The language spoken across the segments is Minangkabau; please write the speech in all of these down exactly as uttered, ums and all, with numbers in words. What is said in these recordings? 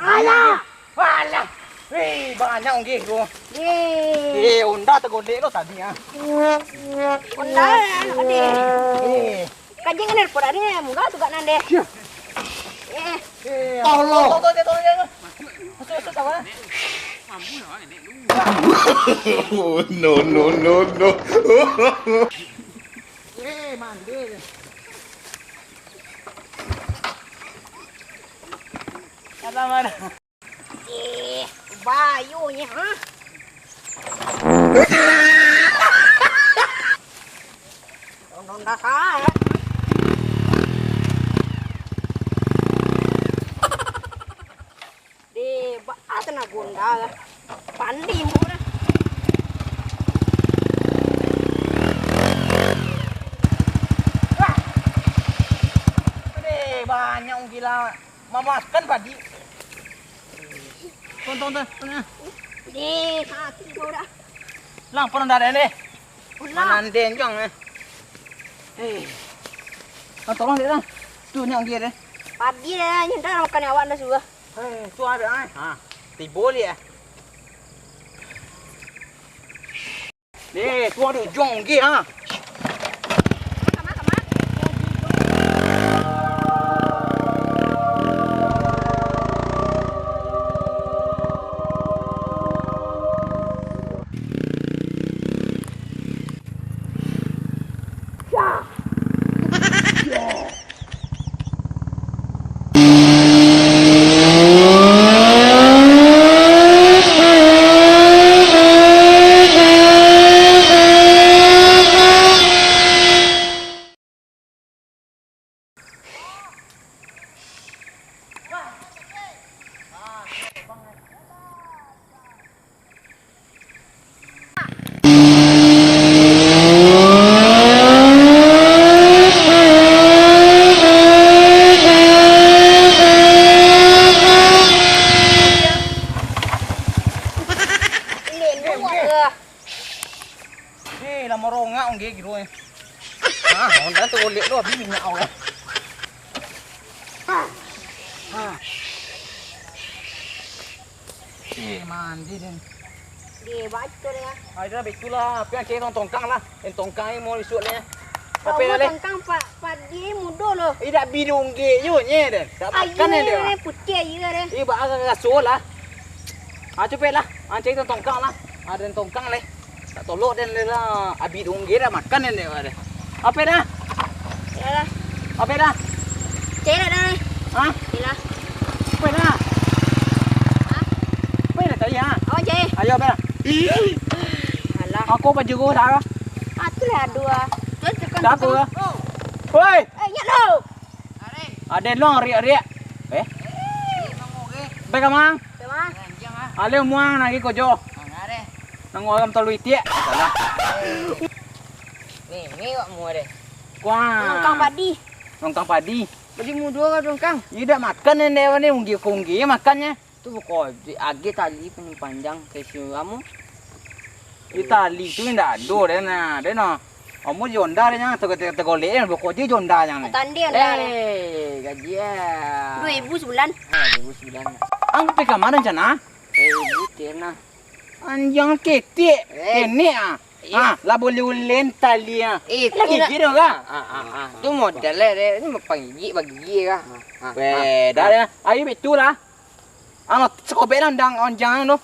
Alah! Alah! Eh, banyak unggi tu. Eh, onda tagolek tu tadi ah. Onda, ade. Eh. Kajing kan airport ade, munggah tu kak nan deh. Eh. Eh, tolong. Tolong, tolong, tolong, tolong. Masuk, masuk, sama. No, no, no, no. Eh, mandi. Ada mana? Eh, bayunyo, ha? Undang dasar. Deh, baa tenago onda lah. Pandi murah. Wah. Deh, banyak unggi lah. Mamakan padi. Tuan, tuan, tuan, tuan. Deh, sakik kau dah. Lang, pernah darah deh. Ulah. Mananden jang eh. Eh. Nah, tolong dek lah. Tu nyak unggi deh. Padi dah, nyo dah makan awak dah suah. Eh, tu ada ai. Ha, tibo liak eh. Ni, tu ada ujung unggi ha. Eh, lah marongak unggi kiro eh. Ah, onda tu golek tu habis minyak awak. Ah. Eh, mandi den. Di baco dia. Ah, itulah, itulah. Pi cari tongkang lah. Tongkang ni mau isuak ni. Tapi lah, tongkang pak, padi mudo loh. Eh, dak bi dongge yo nye den. Dak makan ni dia. Putih aja deh. Eh, bak raso lah. Ah, capek lah. Ah, cari tongkang lah. Ada tongkang leh. Tak tolok den leh lah. Abih dongge dah makan den deh. Apa dah? Yalah. Apa dah? Cai lah dah. Hah? Yalah. Apa dah? Hah? Apa dah tadi ha? Awak cai. Ayo dah. Alah. Aku baju gua dah. Ah, tu lah dua. Tu tekan. Dah aku lah. Woi. Eh, nyak lo. Aden lo riak-riak. Eh? Baik, Mang. Baik, Mang. Ale muang nagi kojo. Nang orang tolu itiak. Salah. Ni, ni wak mua deh. Kuang. Nongkang padi. Nongkang padi. Padi mudo ka nongkang. Iyo dak makan nende ni unggi-unggi makannyo. Tu beko agi tali panjang-panjang ka isi kamu. Di tali tu indak ado den nah, den nah. Amu jo onda den nah, teg-, teg-, tegolek den, beko je jo onda den nah. Tandi onda den. Eh, gaji ah. Dua ribu sebulan. Ah, dua ribu sebulan. Ang pi ka ma rencana? Eh, ibu tir nah. Anjang ketek, eh. Kenek ah. Iya. Ah, lah boleh ulen tali ah. Eh, lagi tu nak gigi dong ka? Ah, ah, ah. Tu modal lah, deh. Ini pangigik bagigi ka. Ah, ah. Weh, dah, dah. Ayo betul lah. Ang sakobek lah undang onjang tu.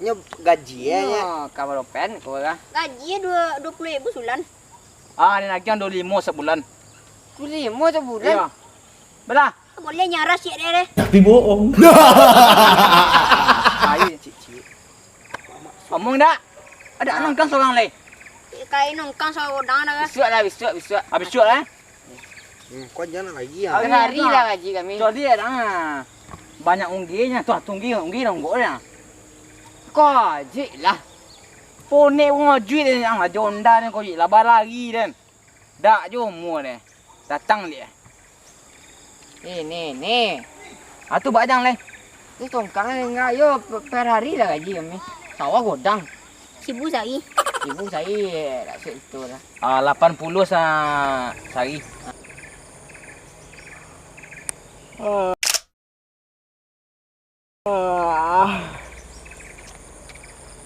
Nyo gaji eh, nyo. Nyo, ka baropen ko lah. Gaji dua, dua puluh ribu sabulan. Ah, ni lagi ang dua limo sabulan. Dua limo sabulan? Iyo. Balah. Boleh nyaras cik deh, deh. Tapi bohong. Ayo, cik, cik. Omong dak? Ada nongkang sorang leh. Kain nongkang sorang dah. Bisuak lah, bisuak, bisuak. Habis bisuak lah. Hmm, kau jangan lagi ya. Hari lah gaji kami. Cok dia dah. Banyak ungginyo, tuh unggi, unggi nonggok dah. Kau ajik lah. Ponek pun ajik deh, ang ajo onda ni kau ajik lah balari den. Dak jo umua deh. Datang liak. Ni, ni, ni. Ah, tu bajang leh. Ni tongkang ni enggak yo per hari lah gaji kami. Sawah godang. Sibu sari. Sibu sari dak suik itu lah. Ah, lapan puluh sa-, sari. Ah.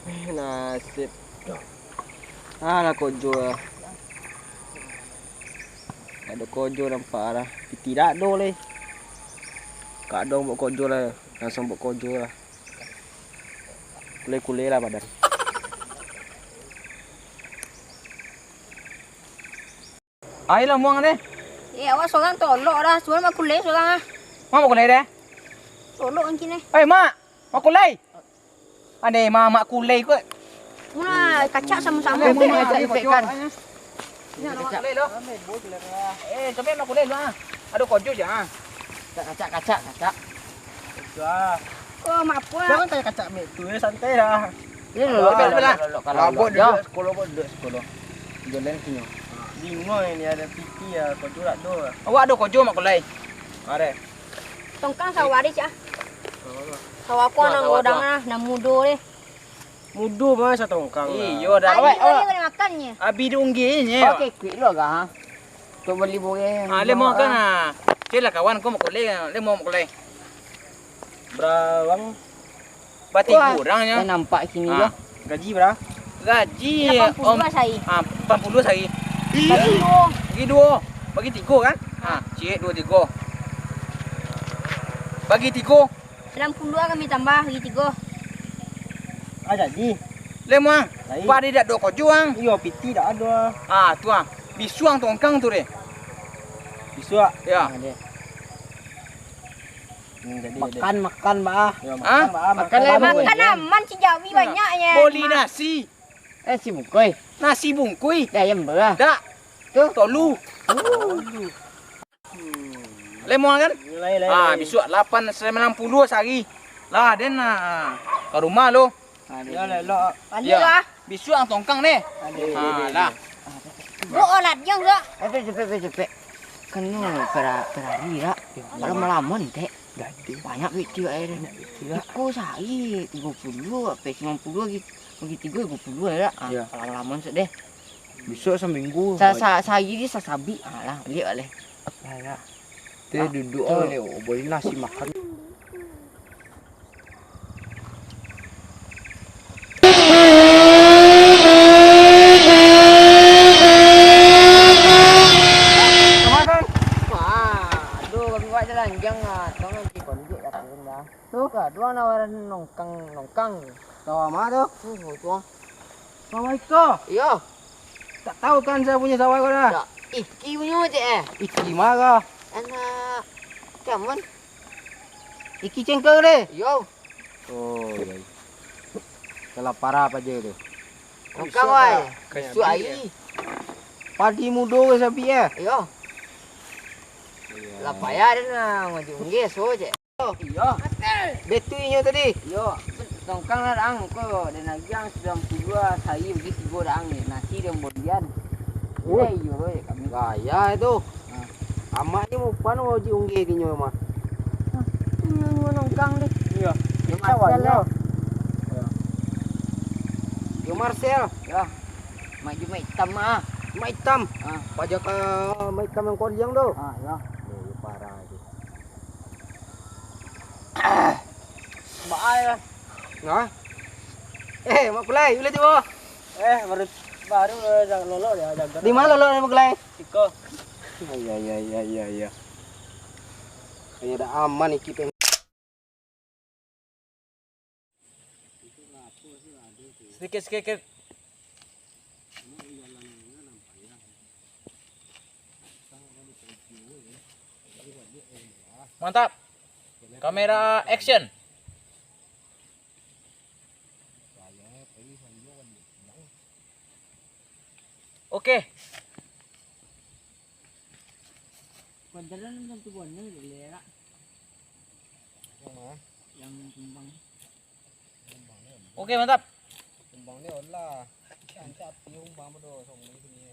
Eh, nasib. Ah, lah kojo lah. Ado kojo nampak lah. Piti dak ado lai. Kadang buek kojo lah, langsung buek kojo lah. Kulai-kulai lah badan. Ai lah muang deh. Eh, awak sorang tolok dah. Suruah mak kulai sorang ah. Mak kulai deh. Tolok angkin eh. Ai, mak. Mak kulai. Ade, mak, mak kulai kot. Muna kacak samo-samo. Mak kulai kan. Mak kulai lo. Eh, coba mak kulai lo ah. Ado kojo je ah. Kacak, kacak, kacak. Sudah. Oh, mak pulang. Jangan tanya kacak mek tu, eh, santai lah. Ini lo, lo, lo, lo, lo, kalau lo, duduk sekolah, buat duduk sekolah. Jalan kinyo. Bingung ini ada piti ya, kojo dak do. Awak ado kojo mak kulai. Are. Tongkang sawah deh, cak. Sawah aku anak godang ah, nan mudo deh. Mudo mah satongkang lah. Iyo dah. Awak, awak boleh makan nyo. Abi dunggi nyo. Oke, kuik lo agak ha. Tu beli boleh. Ah, le mau kan ah. Cek lah kawan kau mak kulai, le mau mak kulai. Bra, bang? Batigo urang nyo. Nampak kini ah. Gaji bara? Gaji lapan puluah sahari. Ah, lapan puluah sahari. Bagi duo. Bagi duo. Bagi tigo kan? Ah, ciek duo tigo. Bagi tigo. Lapan puluah kami tambah bagi tigo. Ah, jadi. Lemang. Padi dak do kojo ang. Iyo, piti dak ado. Ah, tu ah. Bisuang tongkang tu deh. Bisuak. Ya. Ah, deh. Hmm, jadi, makan, jadi. Makan, Bah. Ya, makan, Bah. Makan, makan, makan aman, si Jawi banyaknyo. Boli nasi. Eh, si bungkui. Nasi bungkui. Dah ayam berah. Dak. Tu. Tolu. Lemon kan? Lai, lai, ah, lai. Bisuak lapan, sembilan puluah sahari. Lah, den, ah, ka rumah lo. Yo, lelok. Bisuak ang tongkang ni. Aduh. Ha, lah. Bro, olat jong, Bro. Cepek, cepek, cepek, cepek. Kena pera-, perari, Rak. Kalau malamun, Tek. Jadi. Banyak duit tiok air. Banyak duit tiok. Iko sahari tigo puluah, ape, sembilan puluah lagi. Bagi tigo, tigo puluah, Rak. Ah, kalau malamun, sek deh. Bisuak saminggu. Sa-, sa-, sahari ni sasabik. Ah, lah, liek, Rak. Lah, Rak. Teh duduk awak liek, oh, boleh nasi makan. Wah, aduh, kami buat jalan jang ah, tong nanti konjuk dah turun dah. Tu ka, dua nawaran nongkang, nongkang. Sawah ma tu? Tu, tu. Sawah iko? Iyo. Tak tahu kan saya punya sawah iko dah? Tak. Iki punyo cek eh. Iki ma ko? Anak Camun. Iki cengkeh deh. Iyo. Oh, iya. Kalau parah apa je tu? Nongkang wai. Bisuak ai. Padi mudo ke sapi eh? Iyo. Lah payah den lah, ngajak unggih so cek. Iyo. Betu inyo tadi. Iyo. Tongkang lah dang, ko den agiah sambilan puluah sahari bagi tigo dang, nasi den bolian. Oh. Iyo, iyo, kami. Gaya itu. Nah. Amak ni mupan mau ji unggih kinyo mah. Nah, inyo nongkang deh. Iyo. Yo Marcel. Yo Marcel. Yo. Mak Jumaik Itam ah. Mak Itam. Ah. Pajak ka Mak Itam yang koliang tu. Ah, yo. Oh, parah itu. Baai lah. Nah. Eh, Mak Kulai, ulih tibo. Eh, baru, baru, eh, jangan lolok ya, jaga. Di mana lolok, Mak Kulai? Siko. Iya, iya, iya, iya, iya. Kayaknya udah aman iki, peng. Sedikit, sedikit. Mantap. Kamera action. Oke. Kuadran tentu bonyo dulu ya, Kak. Yang mana? Yang kumbang. Oke, mantap. Kumbang ni olah. Nanti api kumbang bodoh, sombong sini.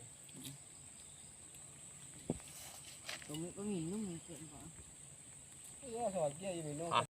Kamu peminum, Kak, Pak? Iya, lagi aja minum. Ah.